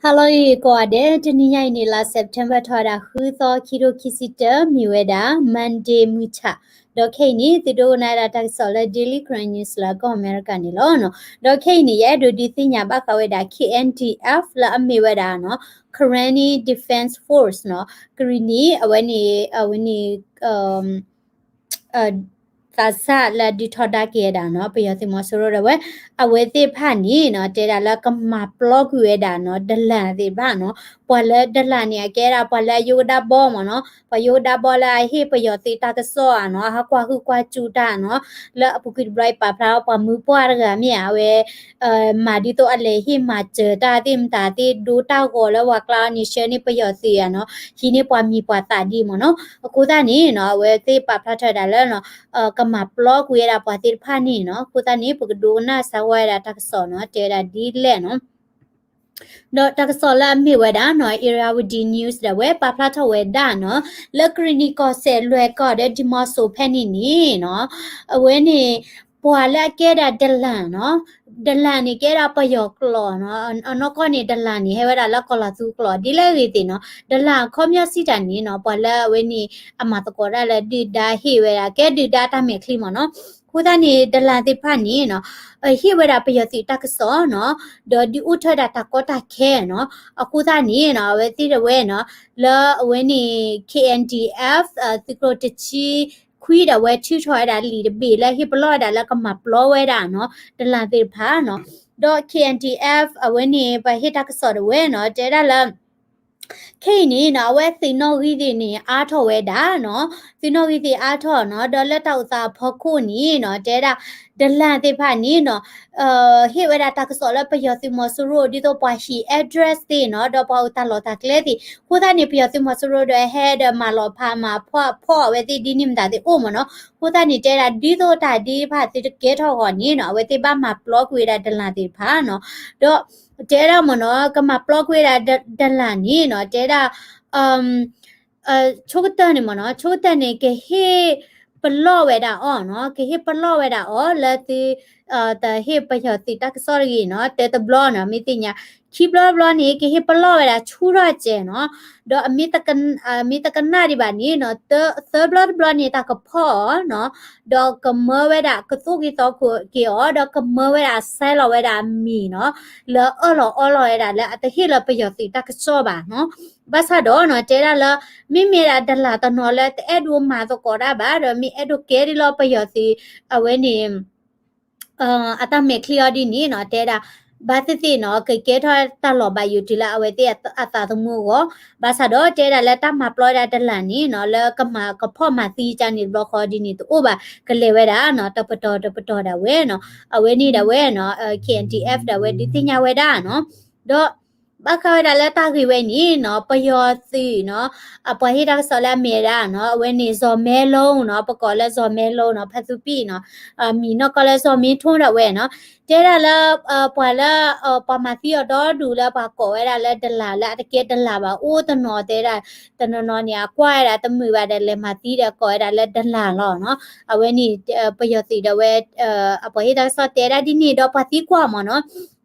ဟါလီၤအံၤ ကိးဂၤဒဲး, တနံၤညါအံၤန့ၣ် လါ September ထီၣ်ဝဲဒၣ် ဃုသီ ခံထိခံဆံတၢ မ့ၢ်ဝဲဒၣ် Monday မုၢ်ဆ့ၣ်, ဒီးခဲအံၤန့ၣ် သုဒိကနၣ်ဝဲဒၣ်တၢ်ကစီၣ်လၢ Daily Karen News လၢကီၢ်အမဲရကၤန့ၣ်လီၤ. ဒီးခဲအံၤန့ၣ် ယအဲၣ်ဒိးဒုးသ့ၣ်ညါဘၣ်ဃးဝဲဒၣ် K N D F လၢအမ့ၢ်ဝဲဒၣ် Karenni Defense Force နီၤ, ကရံၣ်နံၣ် အဝဲန့ၣ် အဝဲန့ၣ် သးစၢ်လၢဒုးထီဒါက့ၤဝဲဒၣ်နီၤ ပယီၤသုးမီၤစိရိၤဒၣ်ဝဲ, အဝဲသ့ၣ်တဖၣ်န့ၣ်နီၤ တဲဒၣ်လၢကမၤပျီကွံာ်ဝဲဒၣ်နီၤ ဒလၣ်သ့ၣ်တဖၣ်နီၤ, ပှၤလၢဒလၣ်န့ၣ် အကဲဒၣ်ပှၤလၢအယိကဒါဘီမ့ၢ်နီၤ, ပှၤယိကဒါဘီလၢအဟ့ၣ်ပယီၤသုးတၢ်ကစီၣ်ဧါနီၤ, အဟးကွၢ်ဟုၣ်ကွၢ်စူၣ်တၢ်နီၤ, လၢအပူၤကွံာ်တဘျီအံၤပာ်ဖျါပှၤမုၢ်ပှၢ်တဂၤမ့ၢ်ဧါ, အဝဲ မၤဒ်သိးအလဲၤဟ့ၣ်မၤစၢၤတၢ်သ့ၣ်မတၤသ့ၣ် ဒိတၢ်ဂီၤလၢပှၤကျါအီၤန့ၣ် ဆှၢန့ၢ်ပယီၤသုးဧါနီၤ, ဟံးန့ၢ်ပှၤမံၤပှၤသးဒ်မ့ၢ်နီၤ, အဃိသတးန့ၣ်နီၤ အဝဲသ့ၣ်ပာ်ဖျါထီၣ်ဝဲဒၣ်လၢ ကမၤပျီကွံာ်ဝဲဒၣ်ပှၤသ့ၣ်တဖၣ်န့ၣ်နီၤ, အဃိသတးန့ၣ် ပကဒိကနၣ်စၢၤဝဲဒၣ်တၢ်ကစီၣ်နီၤ တဲဝဲဒၣ်ဒ်လဲၣ်နီၤ ဒီးတၢ်ကစီၣ်လၢအမ့ၢ်ဝဲဒၣ်နီၤ Irrawaddy News ဒၣ်ဝဲပာ်ဖျါထီၣ်ဝဲဒၣ်နီၤ, လၢကရံၣ်နံၣ်ကီၢ်စဲၣ်လွဲၢ်ကီၢ်ဒီးဒံၣ်မီစိၤဖဲန့ၣ်န့ၣ်နီၤ, အဝဲန့ၣ် ပှၤလၢအကဲဒၣ်ဒလၣ်နီၤ, ဒလၣ်န့ၣ်ကဲဒၣ်ပယီၤကျိာ်နီၤ, အနီၢ်ကီၢ်န့ၣ် ဒလၣ်န့ၣ် ဟဲဝဲဒၣ်လၢကီၢ်လီၤသူကျိာ် ဒ်လဲၣ်ဂ့ၤသ့ၣ်နီၤ, ဒလၣ်အခီပညီစံးတၢ်န့ၣ်နီၤ ပှၤလၢအဝဲန့ၣ် အမၤသကိးတၢ်လၢဒုၣ်ဒါဟ့ၣ်ဝဲဒၣ် ကဲဒုၣ်ဒါတၢ်မဲာ်ချံမ့ၢ်နီၤ, အဃိသတးန့ၣ် ဒလၣ်သ့ၣ်တဖၣ်န့ၣ်နီၤ ဟ့ၣ်ဝဲဒၣ်ပယီၤသုးတၢ်ကစီၣ်နီၤ, ဒီးဒုးအိၣ်ထီၣ်ဝဲဒၣ်တၢ်ကီတၢ်ခဲနီၤ, အဃိသတးန့ၣ်နီၤ အဝဲသ့ၣ်ဒၣ်ဝဲနီၤ လၢအဝဲန့ၣ် K N D F သုးကျိၤတဆံခွံဒၣ်ဝဲထုးထီၣ်ဝဲဒၣ်လံာ်တဘ့ၣ် လၢဟ့ၣ်ပလီၢ်ဝဲဒၣ်လၢကမၤပျီဝဲဒၣ်နီၤ ဒလၣ်သ့ၣ်တဖၣ်နီၤ, ဒီး K N D F အဝဲန့ၣ် ပှၤဟ့ၣ်တၢ်ကစီၣ်ဒၣ်ဝဲနီၤ တဲဒၣ်လၢ ခဲအံၤန့ၣ်နီၤ အဝဲသုးနီၣ်ဂံၢ်သ့ၣ်န့ၣ် အါထီၣ်ဝဲဒၣ်နီၤ, သုးနီၣ်ဂံၢ်သ့ၣ်အါထီၣ်နီၤ, ဒီးလၢတၢ်အိၣ်သးအဖီခိၣ်န့ၣ်နီၤ တဲဒၣ် ဒလၣ်သ့ၣ်တဖၣ်န့ၣ်နီၤ ဟ့ၣ်ဝဲဒၣ်တၢ်ကစီၣ်လၢပယီၤသုးမီၤစိရိၤ ဒ်သိးပှၤဟံး address သ့ၣ်နီၤ ဒီးပှၤအိၣ်တၢ်လီၢ်တၢ်ကျဲသ့ၣ်, အဃိသတးန့ၣ် ပယီၤသုးမီၤစိရိၤဒီးဟဲဒီးမၤလီၤဖးမၤဖီၣ်အဝဲသ့ၣ်ဒ်န့ၣ်မတၤသ့ၣ်အိၣ်မ့ၢ်နီၤ, အဃိသတးန့ၣ် တဲဒၣ်ဒ်သိးတၢ်ဒ်တဖၣ်သုတကဲထီၣ်အဂီၢ်န့ၣ်နီၤ အဝဲသ့ၣ်ဘၣ်မၤပျီကွံာ်ဝဲဒၣ်ဒလၣ်သ့ၣ်တဖၣ်နီၤ, ဒီး တဲဒၣ်မ့ၢ်နီၤ ကမၤပျီကွံာ်ဝဲဒၣ်ဒလၣ်န့ၣ်နီၤ တဲဒၣ် ဆိကတၢၢ်န့ၣ်မ့ၢ်နီၤ ဆိကတၢၢ်န့ၣ် ကဟ့ၣ်ပလီၢ်ဝဲဒၣ်အီၤနီၤ, ကဟ့ၣ်ပလီၢ်ဝဲဒၣ်အီၤလၢသု တဟ့ၣ်ပယီၤသုးတၢ်ကစီၣ်တဂ့ၤနီၤ, တၢတဘျီနီၤ မ့ၢ်သ့ၣ်ညါ, ခံဘျီတဘျီန့ၣ် ကဟ့ၣ်ပလီၢ်ဝဲဒၣ်ဆူၣ်ထီၣ်စဲးနီၤ, ဒီး မ့ၢ်တကနၣ်ဒံးဘၣ်န့ၣ်နီၤ သၢဘျီတဘျီန့ၣ် တၢ်ကဖီၣ်အီၤနီၤ, ဒီးကမၢဝဲဒၣ် ကသိၣ်က့ၤသီက့ၤအီၤ ဒီးကမၢဝဲဒၣ် ဆဲးလီၤဝဲဒၣ်အမံၤနီၤ, လၢအၢၣ်လီၤအီလီၤဝဲဒၣ်လၢအတဟ့ၣ်လၢပယီၤသုးတၢ်ကစီၣ်ဘၣ်နီၤ, ဘၣ်ဆၣ်ဒီးနီၤ တဲဒၣ်လၢ မ့မ့ၢ်ဒၣ်ဒလၣ်တနီၤလၢတအဲၣ်ဒိးမၤသကိးတၢ်ဘၣ် ဒီးမ့ၢ်အဲၣ်ဒိးကဲဒ်လီၤပယီၤသုး အဝဲန့ၣ် အတၢ်မဲာ်ချံအီၤဒ်န့ၣ်နီၤ တဲဒၣ် ဘၣ်သ့ၣ်သ့ၣ်နီၤ ကကဲထီၣ်တၢ်လီၤဘၣ်ယိၣ်တုၤလၢအဝဲသ့ၣ်အသးသမူအဂီၢ်, ဘၣ်ဆၣ်ဒီးတဲဒၣ်လၢတၢ်မၤပျီဝဲဒၣ်ဒလၣ်န့ၣ်နီၤ လၢကမၤကဖီၣ်မၤသံကန့ၣ်တဘျီဃီဒ်န့ၣ်တအိၣ်ဘၣ်, ကလဲၤဝဲဒၣ်နီၤ တပတီၢ်တပတီၢ်ဒၣ်ဝဲနီၤ, အဝဲန့ၣ်ဒၣ်ဝဲနီၤ K N D F ဒၣ်ဝဲဒုးသ့ၣ်ညါဝဲဒၣ်နီၤ, ဒီး ဘၣ်ဃးဝဲဒၣ်လၢတၢ်ဂ့ၢ်ဝဲန့ၣ်နီၤ ပယီၤသုးနီၤ အပှၤဟ့ၣ်တၢ်ကစီၣ်လၢအမ့ၢ်ဝဲဒၣ်နီၤ အဝဲန့ၣ် စီၤမဲလိနီၤ ပကိးလၢစီၤမဲလိနီၤ ဖါသူပံၣ်နီၤ မံၤနီၢ်ကီၢ်လၢစီၤမ့ထိဒၣ်ဝဲနီၤ တဲဒၣ်လၢ ပှၤလၢ ပှၤမၤသံအီၤဒီဒူၣ်လၢပှၤကိးဝဲဒၣ်လၢဒလၣ်လၢအတကဲဒလၣ်ဘၣ် အိၣ်တနီၤတဲဒၣ် တနီၤနီၤန့ၣ် အကွၢ်ဝဲဒၣ်တမုာ်ဘၣ်ဒီးလဲၤမၤသံဒီးကိးဝဲဒၣ်လၢဒလၣ်လီၤနီၤ အဝဲန့ၣ် ပယီၤသုးဒၣ်ဝဲ အပှၤဟ့ၣ်တၢ်ကစီၣ်တဲဒၣ်ဒ်န့ၣ်ဒီးပှၤသံကွၢ်မ့ၢ်နီၤ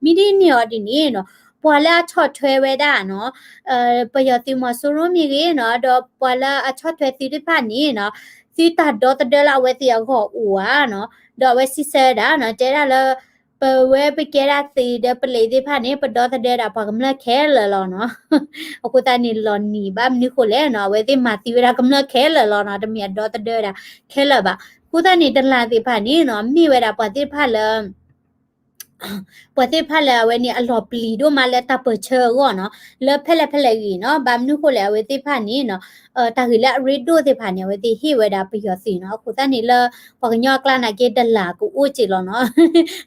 မ့ၢ်ဒ်န့ၣ်အီၤဒ်န့ၣ်နီၤ ပှၤလၢအဆီၣ်ထွဲဝဲဒၣ်နီၤ ပယီၤသုးမီၤစိရိၤမ့ၢ်ဂ့ၤနီၤ ဒီးပှၤလၢအဆီၣ်ထွဲသုးသ့ၣ်တဖၣ်န့ၣ်နီၤ သုတၢ်ဒီသဒၢလၢအဝဲသ့ၣ်အဂီၢ်အိၣ်ဧါနီၤ ဒီးအဝဲစံးဆၢဝဲဒၣ်နီၤ တဲဒၣ်လၢ ပဝဲပကဲဒၣ်သုးဒီးပလံးသ့ၣ်တဖၣ်န့ၣ် ပဒီသဒၢဒၣ်ပှၤကမျၢၢ်ခဲလၢာ်လီၤနီၤ အဃိသတးန့ၣ်လီၤနံၤဘၣ်မနုၤဃိလဲၣ်နီၤ အဝဲသ့ၣ်မၤသံဝဲဒၣ်ကမျၢၢ်ခဲလၢာ်လီၤနီၤ တမ့ၢ်အဒီသဒၢဒၣ်ခဲလၢာ်ဘၣ် အဃိသတးန့ၣ် ဒလၣ်သ့ၣ်တဖၣ်န့ၣ်နီၤ မ့ၢ်ဝဲဒၣ်ပှၤသ့ၣ်တဖၣ်လၢ ပှၤသ့ၣ်တဖၣ်လၢအဝဲန့ၣ် အလီၤပျံၤဒိၣ်မးလၢတၢ်ပၢၢ်ဆၢအဂီၢ်နီၤ လၢဖဲလဲၣ်ဖဲလဲၣ်ဂ့ၤနီၤ ဘၣ်မနုၤဃိလဲၣ် အဝဲသ့ၣ်တဖၣ်န့ၣ်နီၤ တၢ်ဂ့ၢ်လၢအရ့ဒိၣ်သ့ၣ်တဖၣ်န့ၣ် အဝဲသ့ၣ်ဟ့ၣ်ဝဲဒၣ်ပယီၤသုးနီၤ အဃိသတးန့ၣ်လၢ ပှၤကညီအကျါနာ်က့ ဒလၣ်ကအိၣ်စ့ၢ်လီၤနီၤ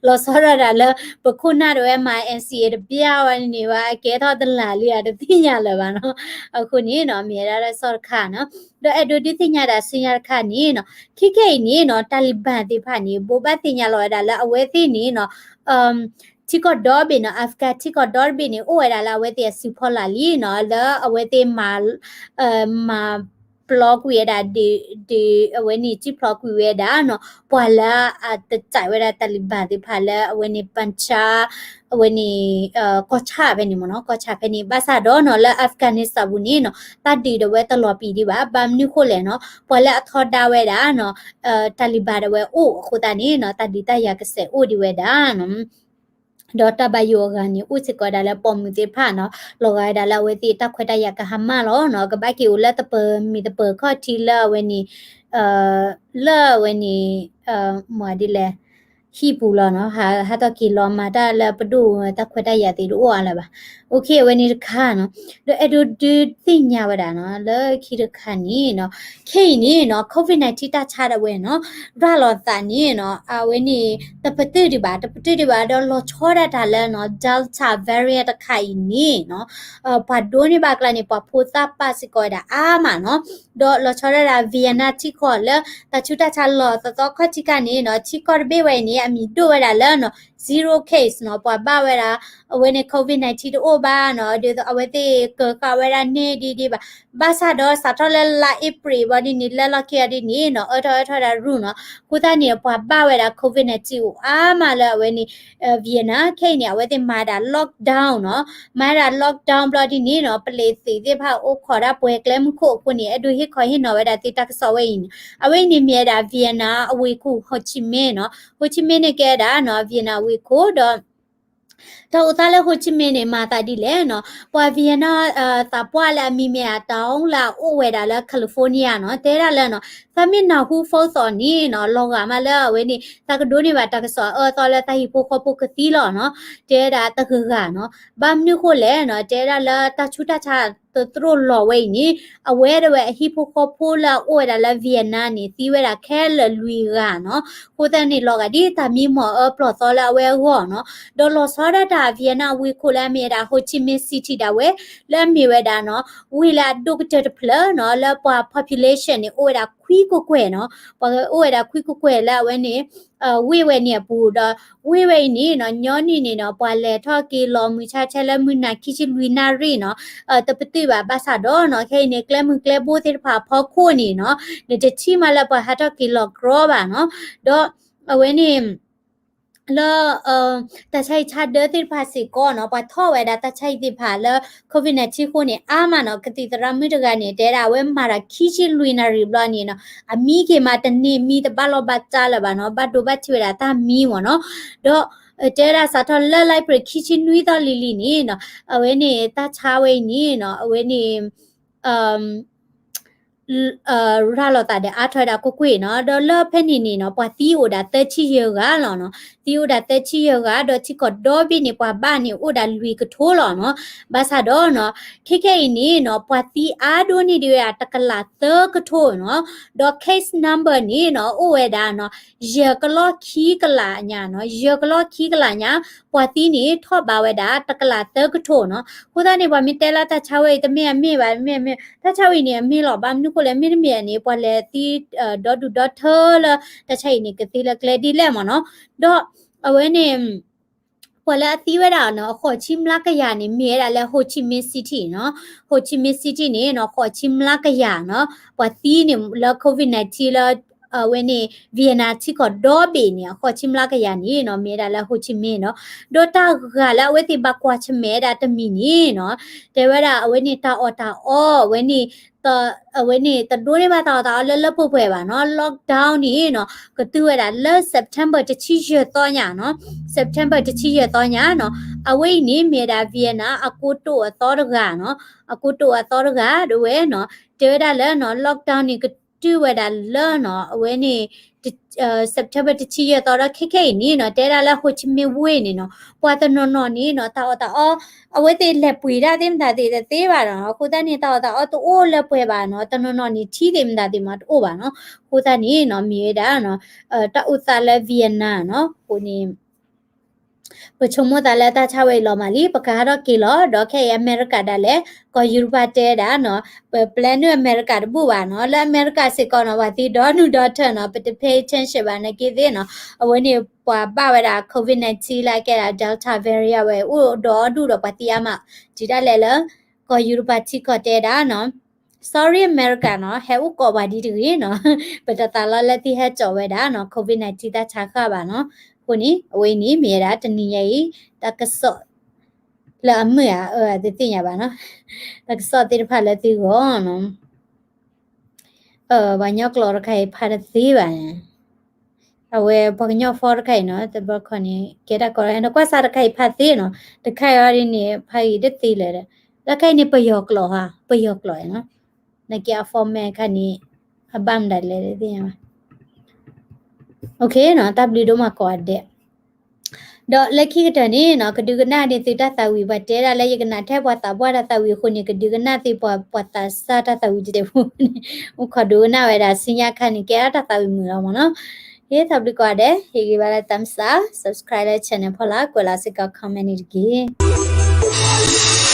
လီၤဆီဒၣ်တၢ်လၢ ပခိၣ်နၢ်တဝဲမၤ N C A တဘျီဝဲန့ၣ်ဝဲ အကဲထီၣ်ဒလၣ်လံဧါ တသ့ၣ်ညါလၢၤဘၣ်နီၤ အဃိန့ၣ်နီၤ မ့ၢ်ဝဲဒၣ်တၢ်ကစီၣ်တခါနီၤ ဒီးအဲၣ်ဒိးဒုးသ့ၣ်ညါဒၣ်ဆူညါတခါန့ၣ်နီၤ ခဲခဲအံၤန့ၣ်နီၤ တၢ်လံၤဘၣ်သ့ၣ်တဖၣ်န့ၣ် ဘိးဘၣ်သ့ၣ်ညါလီၤဝဲဒၣ်လၢအဝဲသ့ၣ်န့ၣ်နီၤ ထံကီၢ်ဒီဘ့ၣ်နီၤ Afghan ထံကီၢ်ဒီတဘ့ၣ်န့ၣ် အိၣ်ဝဲဒၣ်လၢအဝဲသ့ၣ်အစုဖီလာ်လံနီၤ လၢအဝဲသ့ၣ်မၤ မၤ ပျီကွံာ်ဝဲဒၣ် ဒုး ဒုး အဝဲန့ၣ် ကံၣ်ဖျိးကွံာ်ဝဲဒၣ်နီၤ ပှၤလၢအတစဲးဝဲဒၣ် Taliban သ့ၣ်တဖၣ်လၢအဝဲန့ၣ် Panjshir အဝဲန့ၣ် ကီၢ်ဆၣ်ဖဲန့ၣ်မ့ၢ်နီၤ ကီၢ်ဆၣ်ဖဲန့ၣ် ဘၣ်ဆၣ်ဒီးနီၤ လၢ Afghanistan ပူၤန့ၣ်နီၤ တၢ်ဒုးဒၣ်ဝဲတလီၤပံာ်ဒံးဘၣ် ဘၣ်မနုၤဃိလဲၣ်နီၤ ပှၤလၢအထီဒါဝဲဒၣ်နီၤ Taliban ဒၣ်ဝဲအိၣ်အဃိသတးန့ၣ်နီၤ တၢ်ဒုးတၢ်ယၤကစဲးအိၣ်ဒံးဝဲဒၣ်နီၤ ဒီးတၢ်ဘၣ်ယိၣ်အဂၤန့ၣ် အိၣ်စ့ၢ်ကီးဒၣ်လၢပိာ်မုၣ်သ့ၣ်တဖၣ်နီၤ လီၤဂာ်ဝဲဒၣ်လၢအဝဲသ့ၣ်တၢ်ခွဲးတၢ်ယာ်ကဟါမၢ်လီၤနီၤ ကဘၣ်က့ၤအိၣ်လၢတပၢၤမံၤတပၢၤခီၣ်ထံးလၢအဝဲန့ၣ် လၢအဝဲန့ၣ် မၤဒ်လဲၣ် ဟံၣ်ပူၤလီၤနီၤ ဟးထီၣ်က့ၤလီၤမၤတၢ်လၢပဒိၣ် တၢ်ခွဲးတၢ်ယာ်သ့ၣ်တအိၣ်အါလၢၤဘၣ် အဝဲန့ၣ်တခါနီၤ ဒီးအဲၣ်ဒိးဒုးသ့ၣ်ညါဝဲဒၣ်နီၤ လၢခံတခါန့ၣ်နီၤ ခဲအံၤန့ၣ်နီၤ COVID nineteen တၢ်ဆါဒၣ်ဝဲနီၤ ရၤလီၤသးန့ၣ်နီၤ အဝဲန့ၣ် တပတုာ်ဒံးဘၣ် တပတုာ်ဒံးဘၣ် ဒီးလီၤဆီဒၣ်တၢ်လၢနီၤ Delta variant တခါအံၤန့ၣ်နီၤ ပှၤဒိးန့ၢ်ဘၣ်ကျါန့ၣ် ပှၤဖိသၣ်ပၢ်စ့ၢ်ကီးဝဲဒၣ်အါမးနီၤ ဒီးလီၤဆီဒၣ်တၢ် Vietnam ထံကီၢ်လၢ တၢ်ဆူးတၢ်ဆါလီၤသီသီခီၣ်ထံးခါန့ၣ်နီၤ ထံကီၢ်တဘ့ၣ်ဝဲအံၤန့ၣ် အမံၤဒိၣ်ဝဲဒၣ်လၢနီၤ zero case နီၤ ပှၤဘၣ်ဝဲဒၣ် အဝဲန့ၣ် COVID nineteen တအိၣ်ဘၣ်နီၤ ဒ်သိးအဝဲသ့ၣ်ကၢဃာ်ဝဲဒၣ်န့ၢ်ဒံးဒံးဘၣ် ဘၣ်ဆၣ်ဒီးစးထီၣ်လၢလါအ့ဖြ့ၣ်ဘျီဒ်န့ၣ် လၢလီၢ်ခံအီၤဒ်န့ၣ်နီၤ အၢထီၣ်အၢထီၣ်ဒၣ်ရူၢ်နီၤ အဃိသတးန့ၣ် ပှၤဘၣ်ဝဲဒၣ် COVID nineteen အိၣ်အါမးလၢအဝဲန့ၣ် Vietnam ခဲအံၤန့ၣ် အဝဲသ့ၣ်မၤဒၣ် lockdown နီၤ မၤဒၣ် lockdown ဘျီဒ်န့ၣ်နီၤ ပလံးသ့ၣ်သ့ၣ်တဖၣ်အိၣ်ခိးဒၣ်ပှဲၤကျဲမုၢ်ခိၣ်အဃိန့ၣ် အဲၣ်ဒိးဟ့ၣ်ခီဟ့ၣ်နီၤဝဲဒၣ်သုတၢ်ကစီၣ်ဝဲအံၤန့ၣ် အဝဲအံၤန့ၣ်မ့ၢ်ဝဲဒၣ် Vietnam အဝ့ၢ်ခိၣ် Ho Chi Minh နီၤ Ho Chi Minh န့ၣ်ကဲဝဲဒၣ်နီၤ Vietnam အဝ့ၢ်ခိၣ်ဒီး တၢ်အိၣ်သးလၢ Ho Chi Minh န့ၣ် မၤသးဒ်လဲၣ်နီၤ ပှၤ Vietnam သးပှၢ်လၢအမံၤမ့ၢ်အတီလၢအအိၣ်ဝဲဒၣ်လၢ California နီၤ တဲဒၣ်လၢနီၤ သးမ့ၢ်နၢ်ဟူ phone သီးန့ၣ်နီၤ လီၤဂာ်မးလၢအဝဲန့ၣ် သးကဒိးန့ၢ်ဘၣ်တၢ်ကစီၣ်အအၢအသီလၢသးဟံၣ်ဖိဃီဖိကသံလီၤနီၤ တဲဝဲဒၣ်တဂၤဂၤနီၤ ဘၣ်မနုၤဃိလဲၣ်နီၤ တဲဝဲဒၣ်လၢတၢ်ဆူးတၢ်ဆါတသရိာ်လီၤဝဲအံၤန့ၣ် အဝဲဒၣ်ဝဲအဟံၣ်ဖိဃီဖိလၢအအိၣ်ဝဲဒၣ်လၢ Vietnam န့ၣ် သံဝဲဒၣ်ခဲလၢာ်လွံၢ်ဂၤနီၤ အဃိသတးန့ၣ် လီၤဂာ်ဒ်တၢ်မံမီၢ်အၢပျီၢ်သီလၢအဝဲအဂီၢ်နီၤ ဒီးလီၤဆီဒၣ်တၢ် Vietnam အဝ့ၢ်ခိၣ်လၢအမ့ၢ်ဝဲဒၣ် Ho Chi Minh City ဒၣ်ဝဲ လၢအမ့ၢ်ဝဲဒၣ်နီၤ ဝ့ၢ်လၢအဒိၣ်ကတၢၢ်တဖျၢၣ်နီၤ လၢပှၤ population န့ၣ် အိၣ်ဝဲဒၣ်ခွံကကွဲၢ်နီၤ ပှၤအိၣ်ဝဲဒၣ်ခွံကကွဲၢ်လၢအဝဲန့ၣ် ဝ့ၢ်ဝဲန့ၣ်အပူၤဒီး ဝ့ၢ်ဝဲအံၤန့ၣ်နီၤ ညီနုၢ်န့ၣ်နီၤ ပှၤလဲၤထီၣ်က့ၤလီၤမုၢ်ဆါဆဲလၢမုၢ်နၤခံဆံလွံၢ်နၣ်ရံၣ်နီၤ တပတုာ်ဘၣ် ဘၣ်ဆၣ်ဒီးနီၤ ခဲအံၤန့ၣ် ကျဲမုၢ်ကျဲဘိသ့ၣ်တဖၣ်အဖီခိၣ်န့ၣ်နီၤ နတထံၣ်မးလၢပှၤဟးထီၣ်က့ၤလီၤကြီဘၣ်နီၤ ဒီးအဝဲန့ၣ် လၢ တၢ်ဆါဟံၣ်ဆါဒၢသ့ၣ်တဖၣ်စ့ၢ်ကီးနီၤ ပှၤထီၣ်ဝဲဒၣ်တၢ်ဆါဟံၣ်သ့ၣ်တဖၣ်လၢ COVID nineteen အဃိန့ၣ် အါမးနီၤ ကသံၣ်သရၣ်မုၣ်တဂၤန့ၣ် တဲဒၣ်အဝဲမၤတၢ်ခံဆံလွံၢ်နၣ်ရံၣ်ဘျီန့ၣ်နီၤ အမံက့ၤမးတန့ၢ်မံတဘၣ်လီၢ်ဘၣ်စးလၢၤဘၣ်နီၤ ဘၣ်ဒိဘၣ်ထံးဝဲဒၣ်တၢ်မံမ့ၢ်နီၤ ဒီး တဲဒၣ်စးထီၣ်လၢ လါအ့ဖြ့ၣ်ခံဆံနွံသီလံၤလံၤန့ၣ်နီၤ အဝဲန့ၣ် တၢ်ဆါဝဲအံၤန့ၣ်နီၤ အဝဲန့ၣ် ရၤလီၤသးဒီးအါထီၣ်ဝဲဒၣ်ကွ့ၢ်ကွ့ၢ်နီၤ ဒီးလၢဖဲန့ၣ်န့ၣ်နီၤ ပှၤသံအိၣ်ဒၣ်သၢဆံယဲၢ်ဂၤလီၤနီၤ သံအိၣ်ဒၣ်သၢဆံယဲၢ်ဂၤ ဒီးထံကီၢ်ဒီဘ့ၣ်န့ၣ် ပှၤဘၣ်န့ၣ်အိၣ်ဒၣ်လွံၢ်ကထိလီၤနီၤ ဘၣ်ဆၣ်ဒီးနီၤ ခဲခဲအံၤန့ၣ်နီၤ ပှၤသံအါဒိၣ်န့ၢ်ဒံးဝဲဒၣ်တကလးသၢကထိနီၤ ဒီး case number န့ၣ်နီၤ အိၣ်ဝဲဒၣ်နီၤ ယဲၢ်ကလီၢ်ခံကလးညါနီၤ ယဲၢ်ကလီၢ်ခံကလးညါ ပှၤသံန့ၣ်ထီၣ်ဘးဝဲဒၣ်တကလးသၢကထိနီၤ အဃိသတးန့ၣ် ပှၤမ့ၢ်တဲလၢတၢ်ဆါဝဲအံၤ တမ့ၢ်အမ့ၢ်ဘၣ် မ့ၢ်အမ့ၢ် တၢ်ဆါဝဲအံၤန့ၣ် အမ့ၢ်လီၤ ဘၣ်မနုၤဃိလဲၣ် မ့တမ့ၢ်န့ၣ် ပှၤလဲၤသံ ဒီဒူၣ်ဒီထၢလၢ တၢ်ဆါအံၤန့ၣ် ကသ့လၢကျဲဒ်လဲၣ်မ့ၢ်နီၤ ဒီးအဝဲန့ၣ် ပှၤလၢအသံဝဲဒၣ်နီၤ အဃိးဆံမျးကယၤန့ၣ် မ့ၢ်ဝဲဒၣ်လၢ Ho Chi Minh City နီၤ Ho Chi Minh City န့ၣ်နီၤ ဃိးဆံမျးကယၤနီၤ ပှၤသံန့ၣ်လၢ COVID nineteen လၢ အဝဲန့ၣ် Vietnam ထံကီၢ်ဒီဘ့ၣ်န့ၣ် အဃိးဆံမျးကယၤန့ၣ်နီၤ မ့ၢ်ဝဲဒၣ်လၢ Ho Chi Minh နီၤ ဒီးတၢ်ဂၤလၢအဝဲသ့ၣ်ဘၣ်ကွၢ်ဆၢၣ်မဲာ်ဝဲဒၣ်တမံၤန့ၣ်နီၤ တဲဝဲဒၣ်အဝဲန့ၣ်တၢ်အီၣ်တၢ်အီ အဝဲန့ၣ် အဝဲန့ၣ် တဒိးန့ၢ်ဘၣ်တၢ်အီၣ်တၢ်အီလၢလၢပှဲၤပှဲၤဘၣ်နီၤ lockdown န့ၣ်နီၤ ကတုၤဝဲဒၣ်လၢ September တဆံယဲၢ်သီညါနီၤ September တဆံယဲၢ်သီညါနီၤ အဝဲအံၤန့ၣ် မ့ၢ်ဝဲဒၣ် Vietnam အကိတိာ်အသီတဂၤနီၤ အကိတိာ်အသီတဂၤဒၣ်ဝဲနီၤ တဲဝဲဒၣ်လၢနီၤ lockdown န့ၣ် ကတုၤဝဲဒၣ်လၢနီၤ အဝဲန့ၣ် September တဆံယဲၢ်သီဒီး ခဲခဲအံၤန့ၣ်နီၤ တဲဒၣ်လၢ Ho Chi Minh Way န့ၣ်နီၤ ပှၤတနီၤနီၤန့ၣ်နီၤ တၢ်အီၣ်တၢ်အီ အဝဲသ့ၣ်လဲၤပှ့ၤတၢ်သ့ၣ်မတၤသ့ၣ်တသ့ဘၣ်နီၤ အဃိသတးန့ၣ် တၢ်အီၣ်တၢ်အီတအိၣ်လၢပှဲၤဘၣ်နီၤ တနီၤနီၤန့ၣ် ထံသ့ၣ်မတၤသ့ၣ်မးတအိၣ်ဘၣ်နီၤ အဃိသတးန့ၣ်နီၤ မ့ၢ်ဝဲဒၣ်နီၤ တၢ်အိၣ်သးလၢ Vietnam နီၤ အဃိန့ၣ် ပဆိကမိၣ်သးလၢတၢ်ဆါဝဲအံၤလီၤမးလံ ပကဟးထီၣ်က့ၤလီၤ ဒီးခဲအံၤအမဲရကၤဒၣ်လဲာ် ကီၢ်ယူရပၤတဲဒၣ်နီၤ ပပျဲနုာ်အမဲရကၤတဘူၣ်ဘၣ်နီၤ လၢအမဲရကၤစ့ၢ်ကီးနီၤ ပှၤသံဒီနုာ်ဒီထၢနီၤ ပတ pay attention ဘၣ်နာ်က့သ့ၣ်နီၤ အဝဲန့ၣ်ပှၤဘၣ်ဝဲဒၣ် COVID nineteen လၢအကဲဒၣ် Delta variant ဝဲ အိၣ်ဒီးအီၣ်ဒူၣ်ဒီးပှၤသံအါမး တုၤဒၣ်လဲာ်လၢ ကီၢ်ယူရပၤထံကီၢ်တဲဒၣ်နီၤ sorry America နီၤ, ဟဲအိၣ်ကိးပှၤဒ်တဂ့ၤနီၤ, ပတသးလီလၢသုဟဲစိာ်ဝဲဒၣ်နီၤ COVID nineteen တၢ်ဆါဃၢ်ဘၣ်နီၤ. အဃိန့ၣ် အဝဲအံၤန့ၣ် မ့ၢ်ဝဲဒၣ်တနံၤညါအံၤ တၢ်ကစီၣ်လၢအမုာ်ဧါ အၢ သုသ့ၣ်ညါဘၣ်နီၤ, တၢ်ကစီၣ်သ့ၣ်တဖၣ်လၢသုဂီၢ်နီၤ. ပှၤကညီကျိာ်တခါအံၤဖးတသ့ဘၣ်န့ၣ်, အဝဲပှၤကညီဖီတခါအံၤနီၤ တဘျီခီန့ၣ် ကဲတၢ်ကီ နကွၢ်စၢ်တခါအံၤဖးသ့နီၤ, တခါအံၤအီၤဒ်န့ၣ် ဖးဂံၢ်တသ့လၢၤဒီး တၢ်ခါအံၤန့ၣ် ပယီၤကျိာ်ဧါ ပယီၤကျိာ်နီၤ, နကဲအ format ခါန့ၣ် အဘၣ်မတၤလဲၣ်သ့ၣ်ညါဘၣ်. တၢ်ဘျုးဒိၣ်မးကိးဂၤဒဲး ဒီးလၢခံကတၢၢ်န့ၣ်နီၤ ကဒုးကနၣ်န့ၢ်သုတၢ်သးဝံၣ် ပှၤတဲဒၣ်လၢယကနၣ်ထဲပှၤသးပှၢ်တၢ်သးဝံၣ်အဃိန့ၣ် ကဒုးကနၣ်သုပှၤ ပှၤသးစၢ်တၢ်သးဝံၣ်တဲတဲဖိန့ၣ် အိၣ်ခိးဒုးကနၣ်ဝဲဒၣ်ဆူညါခါန့ၣ် ကဲဒၣ်တၢ်သးဝံၣ်မုာ်လီၤမ့ၢ်နီၤ. တၢ်ဘျုးကိးဂၤဒဲး ဟ့ၣ်ဂံၢ်ဘါလၢ thumbs up, subscribe လၢ channel ဖီလာ် ကွဲးလီၤစ့ၢ်ကီး comment န့ၣ်တက့ၢ်.